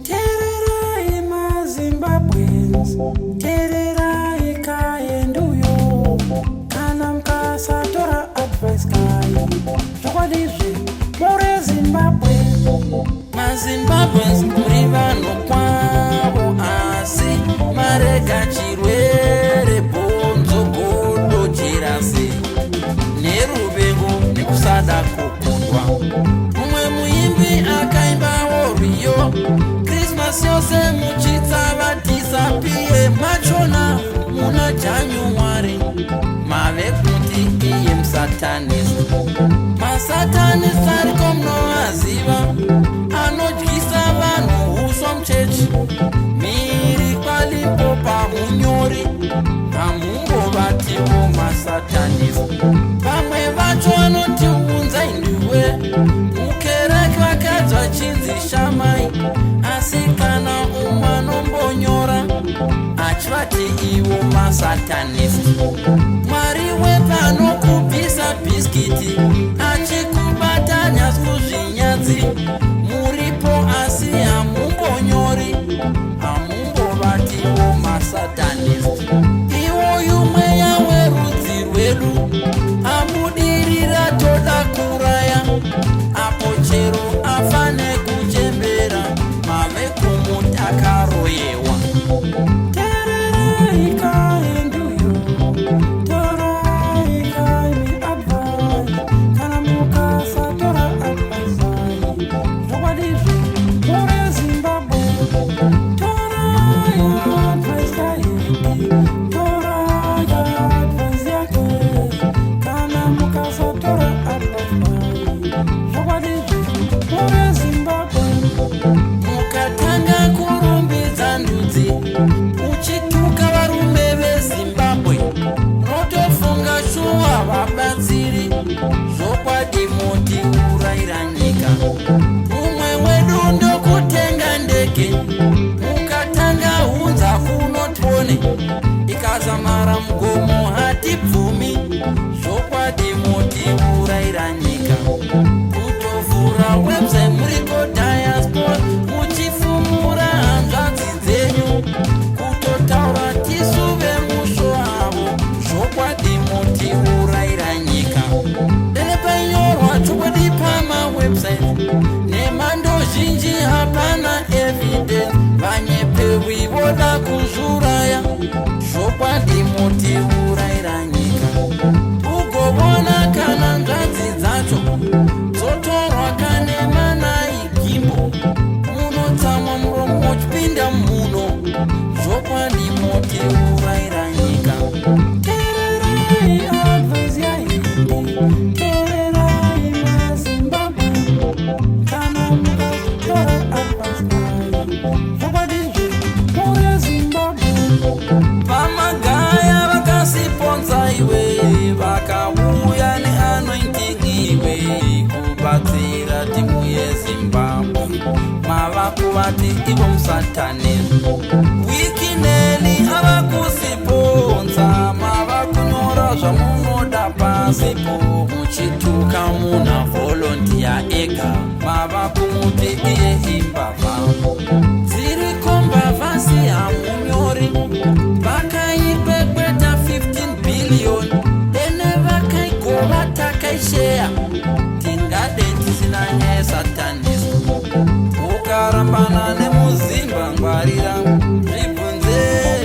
Teererai maZimbabweans, teererai kaenduyo. Kana mukasatora advice kai, zvokwadizve muri Zimbabwe. MaZimbabweans muri vanhu kwavo, asi marega chirwere, bhonzo, godo, jealousy neruvengo nekusada kukundwa. Mumwe muimbi akaimbawo rwiyo Christmas yose muchitsava disappear machona muna January, mave kuti iye musatanist. Masatanist ariko munovaziva, anodyisa vanhu uswa muchechi miri kwaLimpopo pamunyori hamungovatiwo masatanist. Vamwe vacho vanoti unzai ndiwe mukereke, vakadzi vachinzi shamai, asi kana umwe anombonyora achivati iwo masatanist. Mwari wepanokubvisa bhiskiti achikubata nyasi kuzvinyadzi muripo, asi hamumbonyori, hamumbovatiwo masatanist. Iwoyu mweya werudzi rwedu amudirira toda kuraya apo chero afa nekuchembera mave kumutakaroyewa. Teererai kaenduyo, torai kaimi advice. Kana mukasatora advice ai, zvokwadizve muri Zimbabwe. Torai advice kaendi, torai advice yake. Kana mukasatora advice ai, zvokwadi muri Zimbabwe. Mukatanga kurumbidza ndudzi uchituka varume veZimbabwe, unotofunga shuwa vabatsiri. Zvokwadi motiurayira nyika. Mumwe wedu ndokutenga ndege, mukatanga hunza kunotone ikazamara mugomo hatibvumi. Zvokwadi motiurayira nyika. Kutovhura website muriko diaspora muchifumura hanzvadzi dzenyu, kutotaura tisu vemusvo avo. Zvokwadi motiurayira nyika. Dene painyorwa chokwadi pamawebsite nemhando zhinji, hapana evidence, vanyepewi voda kuzviuraya. Zvokwadi motiurayira nyika. Ugovona kana nzvadzi dzacho dzotorwa kane manaigimbo, munotsamwa muromo uchipinda muno. Zvokwadi motiurayira nyika. Teererai advice yaindi, teererai maZimbabwe. Kana mukatora advice ai, zvokwadizve muri Zimbabwe. Pamagaya vakasiponza iwe, vakauya neanointing iwe kubatsira timu yeZimbabwe, mava kuvati ivo musatanism. Wicknell ava kusiponza, mava kunyora zvamunoda pasipo muchituka muna volunteer ega, mava kumuti iye imbavha. Dziriko mbavha si hamunyori, vakaikwekweta 15 billion ene vakaigova takaisheya, tingade tisina nyaya satanism. Ukarambana nemuzimba ngwarira, zvibvunze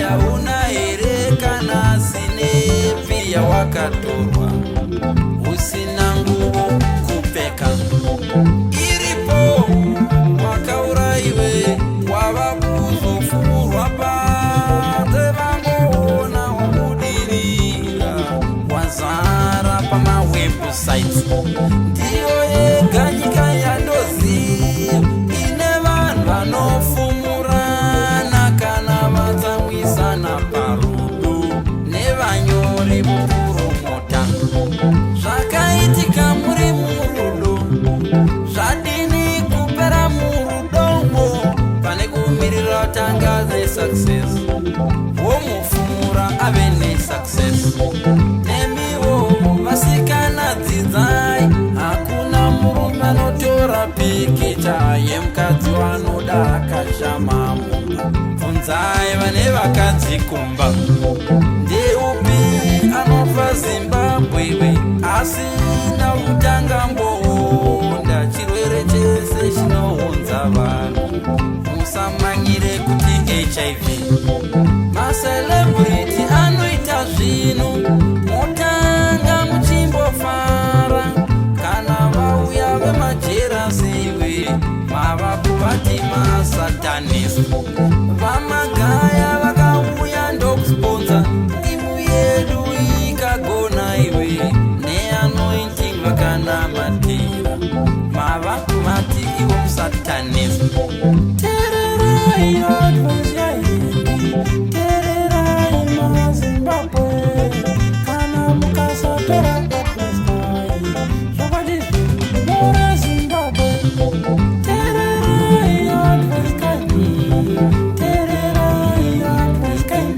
hauna here kana sinepi yawakatorwa usina nguvo kupfeka iripo, wakaurayiwe wava kuzofurwa panze, vangoona wabudirira wazara pamawebsites. Ndiyo yega nyika yandoziva ine vanhu vanofumurana kana vatsamwisana parudo. success, womufumura ave nesuccess. Nemiwo vasikana, dzidzai, hakuna murume anotora pikicha yemukadzi wanoda akashama mumba. Bvunzai vane vakadzi kumba, ndeupi anofa Zimbabwewe asina kutanga mboonda? Chirwere chese chinounza vanhu, musamanyire kuti HIV. Macelebrity anoita zvinhu, motanga muchimbofara. Kana vauya vemajealous iwe, mava kuvati masatanist. Vamagaya vakauya ndokusponsa team yedu, ikagona iwe, neanointing vakanamatira, mava kuvati ivo musatanist. Teererai advice yaHenry, teererai maZimbabwe. Kana mukasatora advice kai, zvokwadi mure Zimbabwe. Teererai advice kai, teererai advice kai.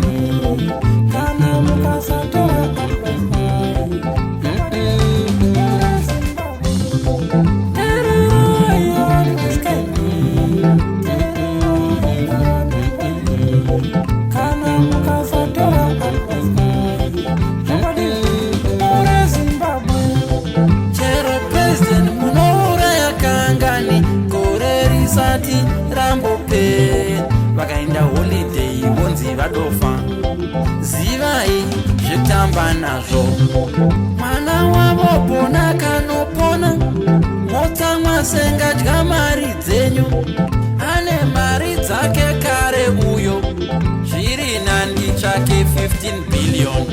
Kana mukasatora advice kai, mure Zimbabwe. Teererai advice kai, teererai advice. Kana mukasatora advice kai, zvokwadi mure Zimbabwe. Chero president munouraya kangani gore risati rambopera? Vakaenda holiday vonzi vadofa. Zivai zvekutamba nazvo. Mwana wavo pona kanopona, motsamwa sengadya mari dzenyu. Ane mari dzake kare uyo, zviri nandi tsvake 15 billion.